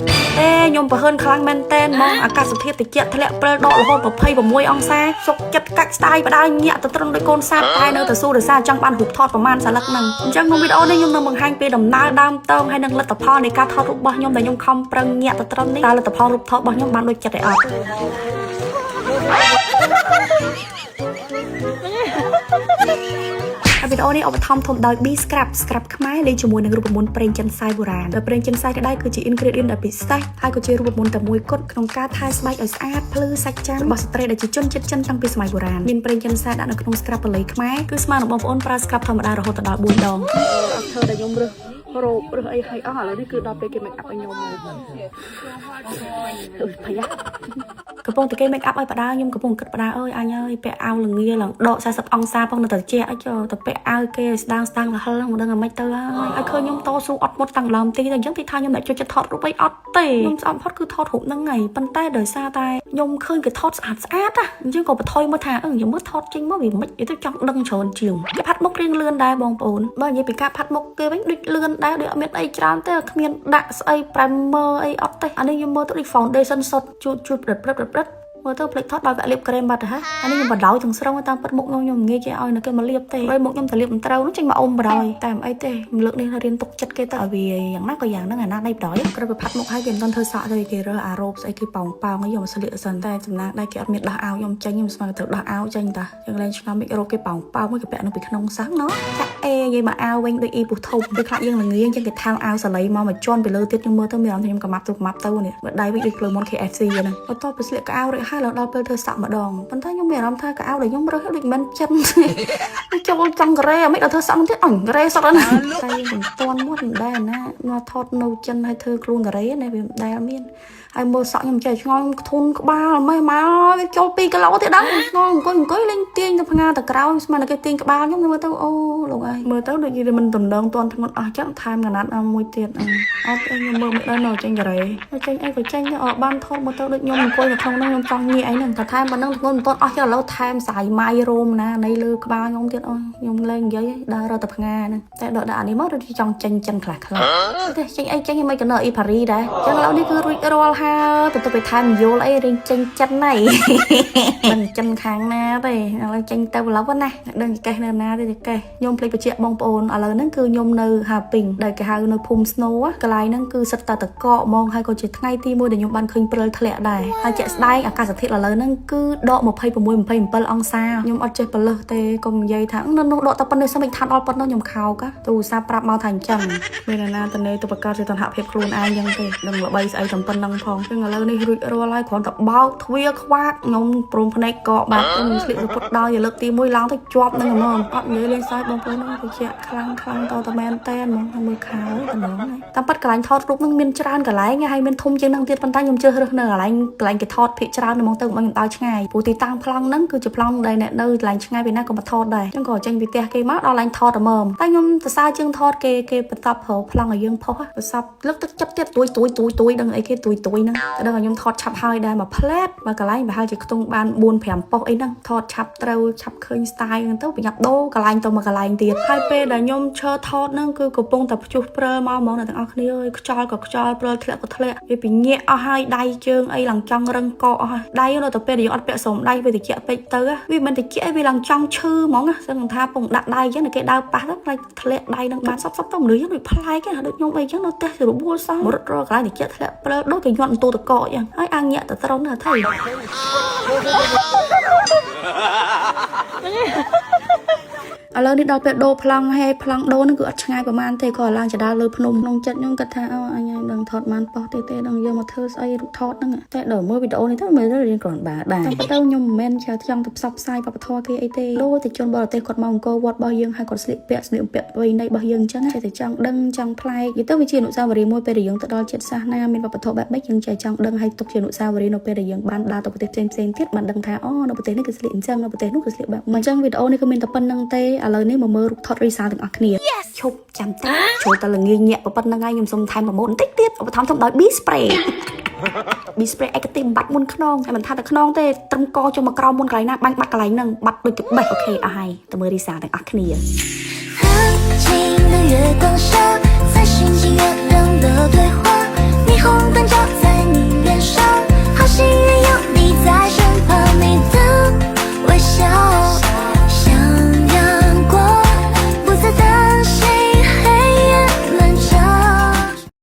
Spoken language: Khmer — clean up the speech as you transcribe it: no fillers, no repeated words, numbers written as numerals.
ទេខ្ញុំប្រហើនខ្លាំងមែនតែនហ្មងអាកាសធាតុត្រជាក់ធ្លាក់ព្រិលដករហូត26អង្សាសុកចិត្តកាច់ស្ដាយបដាញាក់ទៅត្រង់ដោយកូនសត្វតែនៅតែស៊ូរសារចង់បានរូបថតប្រមាណសាលឹកហ្នឹងអញ្ចឹងក្នុងវីដេអូនេះខ្ញុំនឹងបង្ហាញពីដំណើរដើមតងហើយនិងលទ្ធផលនៃការថតរូបរបស់ខ្ញុំដែលខ្ញុំខំប្រឹងញាក់ទៅត្រង់នេះតើលទ្ធផលរូបថតរបស់ខ្ញុំបានដូចចិត្តទេអត់ ហើយវីដេអូនេះឧបត្ថម្ភធំដោយ B Scrub Scrub ខ្មែរលេងជាមួយនឹងរូបមន្តប្រេងចិនសាយបុរាណដោយប្រេងចិនសាយក៏ដែរគឺជា ingredient ដែលពិសេសហើយក៏ជារូបមន្តតែមួយគត់ក្នុងការថែស្បែកឲ្យស្អាតភ្លឺសាច់ចាំរបស់ស្ត្រីដែលជាជនជាតិចិនតាំងពីសម័យបុរាណមានប្រេងចិនសាយដាក់នៅក្នុង scrub បល័យខ្មែរគឺស្មើនឹងបងប្អូនប្រើ scrub ធម្មតារហូតដល់4ដងអត់ធ្វើដែលខ្ញុំរើសរ៉ូបរើសអីឲ្យអស់ឥឡូវនេះគឺដល់ពេលគេ make up ឲ្យខ្ញុំហើយអុយប្រយ៉ាកំពុងតែគេ make up ឲ្យបដាខ្ញុំកំពុងគិតបដាអើយអញអើយពាក់អាវលងាឡើងដក40អង្សាផងនៅតែជះអីចុះទៅពាក់អាវគេឲ្យស្ដាងស្ដាងលហិលមិនដឹងអាម៉េចទៅហើយឲ្យឃើញខ្ញុំតស៊ូអត់មុតតាំងដើមទីទៅអញ្ចឹងទីថាខ្ញុំអ្នកជួយចិត្តថតរូបអីអត់ទេខ្ញុំស្អប់ផុតគឺថតរូបហ្នឹងហើយប៉ុន្តែដោយសារតែខ្ញុំឃើញគេថតស្អាតស្អាតណាអញ្ចឹងក៏បន្ថយមកថាអឺខ្ញុំមើលថតចេញមកវាមិនទៅចង់ដឹងច្រើនជាងគេផាត់មុខរៀងលឿនដែរបងប្អូនបើនិយាយពីការផាត់មុខគេវិញដូចលឿនដែរដូចអត់មានអីច្រើនទេគ្មានដាក់ស្អី primer អីអត់ទេអានេះខ្ញុំមើលទៅដូច foundation សុទ្ធជួតជួតព្រឹតព្រឹតព្រឹតព្រឹតមើលទៅភ្លេចថតដោយវគ្គលាបក្រែមបាត់ទៅហ่ะអានេះខ្ញុំបដោយទាំងស្រុងតាមពិតមុខខ្ញុំខ្ញុំមិនងាយគេឲ្យនៅគេមកលាបទេហើយមុខខ្ញុំទៅលាបមិនត្រូវនោះចេញមកអ៊ំបដោយតែមិនអីទេលើកនេះរៀនទុកចិត្តគេទៅឲ្យវាយ៉ាងណាក៏យ៉ាងហ្នឹងអាណាដៃបដោយក្រោយไปផាត់មុខឲ្យគេមិនទាន់ធ្វើសក់ទេគេរើសអារ៉ូបស្អីគេប៉ោងប៉ោងឲ្យយកមកស្លៀកសិនតែចំណាងដៃគេអត់មានដោះអាវខ្ញុំចេញខ្ញុំស្មានទៅដោះអាវចេញតាយើងលែងឆ្ងល់មិករ៉ូបគេប៉ោងប៉ោងគេពាក់នៅពីក្នុងសឹងណោះចាក់អេនិយាយមកអាវវិញដូចអ៊ីពុះធំពេលខ្លះយើងល្ងាអញ្ចឹងគេថែមអាវសាលីមកមួយជាន់ពីលើទៀតខ្ញុំមើលទៅមានអារម្មណ៍ថាខ្ញុំកំាប់ទៅកំាប់ទៅនេះបើដៃវិញដូចភ្លើងមុន KFC ហ្នឹងបន្ទាប់ពីស្លៀកកៅអៅរួចហើយឡើងដល់ពេលធ្វើសក់ម្ដងប៉ុន្តែខ្ញុំមានអារម្មណ៍ថាកៅអៅដែលខ្ញុំរើសដូចមិនចិនទេចូលចង់ការ៉េមិនដល់ធ្វើសក់ទៀតអញការ៉េសុទ្ធណាតែមិនទាន់មកមិនដែរណាមកថតនៅចិនហើយធ្វើខ្លួនការ៉េណាវាមិនដែលមានហើយមើលសក់ខ្ញុំចេះឆ្ងល់ធុនក្បាលម៉េះមកវាចូល2គីឡូទៀតដឹងឆ្ងល់អង្គុយអង្គុយលេងទាញទៅផ្ងាទៅក្រោយស្មានតែគេទាញក្បាលខ្ញុំមើលទៅអូលោកអើយមើលទៅដូចជាមិនតំណងតន់ធ្ងន់អស់ចឹងថែមកណាត់មួយទៀតអត់ខ្ញុំមើលមិនដល់នៅចេញការ៉េចេញអីក៏ចេញទៅអត់បានថតមើលទៅដូចខ្ញុំអង្គុយនៅក្នុងហ្នឹងខ្ញុំចង់ងាកអីហ្នឹងតែថែមប៉ុណ្ណឹងធ្ងន់មិនទាន់អស់ចឹងឥឡូវថែមសាយម៉ៃរោមណានៃលើក្បាលខ្ញុំទៀតអូខ្ញុំលែងនិយាយដើររត់តែផ្ងាហ្នឹងតែដកដាក់អានេះមកដូចចង់ចេញចិនខ្លះខ្លះទេចេញអីចេញមិនក៏នៅអ៊ីផារីដែរចឹងឥឡូវនេះគឺរួចរាល់ហើយទៅទៅไปថែមយល់អីរៀងចេញចិនហើយ មិនចិនខាងណាទេឥឡូវចេញទៅឥឡូវណាដឹងចកេះនៅណាទេចកេះខ្ញុំភ្លេចបញ្ជាក់បងប្អូនឥឡូវហ្នឹងគឺខ្ញុំនៅហាពីងដែលគេហៅនៅភូមិ Snow កន្លែងហ្នឹងគឺសិតតែតកកហ្មងហើយក៏ជាថ្ងៃទី1ដែលខ្ញុំបានឃើញព្រិលធ្លាក់ដែរហើយជាក់ស្ដែងអាកាសធាតុឥឡូវហ្នឹងគឺដក26 27អង្សាខ្ញុំអត់ចេះពលឹះទេកុំនិយាយថានៅនោះដកតែប៉ុណ្្នេះសិនមិនថាដល់ប៉ុណ្ណោះខ្ញុំខោកទូឧស្សាហ៍ប្រាប់មកថាអញ្ចឹងមានណាតនេទៅបង្កើតសីតុណ្ហភាពខ្លួនឯងអញ្ចឹងទេដឹងល្បីស្អីតែប៉ុណ្្នឹងផងចឹងឥឡូវនេះរួចរាល់ហើយគ្រាន់តែបោកទ្វារខ្វាតខ្ញុំព្រមភ្នែកកកបាត់ខ្ញុំស្លៀកសពុតដោយលើកទី1ឡើងទៅជាប់នឹងហ្មងអត់និយាយលេងសើចបងប្អូនហ្នឹងត្រជាក់ខ្លាំងខ្លាំងតតែមែនតែនហ្មងមើលខោតំណងហើយតាមពិតកន្លែងថតរូបហ្នឹងមានច្រើនកន្លែងហើយមានធំជាងហ្នឹងទៀតប៉ុន្តែខ្ញុំជ្រើសរើសនៅកន្លែងកន្លែងគេថតភាគច្រើនហ្មងទៅកុំឲ្យខ្ញុំដើរឆ្ងាយព្រោះទីតាំងប្លង់ហ្នឹងគឺជាប្លង់ដែលអ្នកនៅកន្លែងឆ្ងាយពីណាក៏មកថតដែរអញ្ចឹងក៏ចេញពីផ្ទះគេមកដល់កន្លែងថតតែមើមតែខ្ញុំសរសើរជាងថតគេគេបន្ទាប់រកប្លង់ឲ្យយើងផុសប្រសពលើកទឹកចិត្តទៀតទួយទួយទួយទួយដឹងអីគេទួយទួយហ្នឹងតែដឹងឲ្យខ្ញុំថតឆាប់ហើយដែរមួយផ្លែតមួយកន្លែងប្រហែលជាខ្ទង់បាន4 5ប៉ុស្តិ៍អីហ្នឹងថតឆាប់ត្រូវឆាប់ឃើញ style ហ្នឹងទៅប្រញាប់ដូរកន្លែងទៅមួយកន្លែងទៀតហើយពេលដែលខ្ញុំឈរថតហ្នឹងគឺកំពុងតែព្យុះព្រិលមកហ្មងអ្នកទាំងអស់គ្នាអើយខ្យល់ក៏ខ្យល់ព្រិលធ្លាក់ក៏ធ្លាក់វាពីញាក់អស់ហើយដៃជើងអីឡើងចង់រឹងកកអស់ហើយដៃនៅតែពេលដែលយើងអត់ពាក់ស្រោមដៃវាតិចពេកទៅវាមិនតិចវាឡើងចង់ឈឺហ្មងសឹងថាពងដាក់ដៃអញ្ចឹងគេដើរប៉ះទៅខ្លាចធ្លាក់ដៃនឹងបានសប់សប់ទៅមនុស្សយើងដូចប្លែកណាដូចខ្ញុំអីចឹងនៅផ្ទះរបួលសោះមករត់រកកន្លែងតិចធ្លាក់ព្រិលដូចគេញាត់ទូតកកអញ្ចឹងហើយអាញាក់ទៅត្រង់ណាថៃ ឥឡូវនេះដល់ពេលដូរប្លង់ហើយប្លង់ដូរហ្នឹងគឺអត់ឆ្ងាយប្រហែលទេក៏ឡើងចដាលលើភ្នំក្នុងចិត្តខ្ញុំគិតថាអូអញដឹងថតបានប៉ោះទេទេដឹងយកមកធ្វើស្អីរូបថតហ្នឹងតែដល់មើលវីដេអូនេះទៅមើលទៅរៀនគ្រាន់បើដែរតែទៅខ្ញុំមិនមែនជាចង់ទៅផ្សព្វផ្សាយវប្បធម៌គេអីទេលោតែជនបរទេសគាត់មកអង្គរវត្តរបស់យើងហើយគាត់ស្លៀកពាក់ស្លៀកពាក់វៃនៃរបស់យើងអញ្ចឹងចេះតែចង់ដឹងចង់ប្លែកនិយាយទៅវាជាអនុស្សាវរីយ៍មួយពេលដែលយើងទៅដល់ជាតិសាសន៍ណាមានវប្បធម៌បែបម៉េចយើងចេះចង់ដឹងហើយទុកជាអនុស្សាវរីយ៍នៅពេលដែលយើងបានដើរទៅប្រទេសផ្សេងផ្សេងទៀតបានដឹងថាអូនៅប្រទេសនេះគឺស្លៀកអញ្ចឹងនៅប្រទេសនោះគឺស្លៀកបែបម៉េចអញ្ចឹងវីដេអូនេះគឺមានតែប៉ុណ្្នឹងទេឥឡូវនេះមកមើលរូបថតរីសាទាំងអស់គ្នាឈប់ចាំតិចចូលតែល្ងាញាក់ប៉ុណ្្នឹងហើយខ្ញុំសុំថែមប្រម៉ូទបន្តិចទៀតឧបត្ថម្ភធំដោយ B spray B spray ឯកទេសបាត់មុនខ្នងហើយមិនថាតែខ្នងទេត្រឹមកចុះមកក្រោមមុនកន្លែងណាបាញ់បាត់កន្លែងហ្នឹងបាត់ដូចកបេះ OK អស់ហើយទៅមើលរីសាទាំងអស់គ្នា 安静的月光下，在星星月亮的对话，霓虹灯。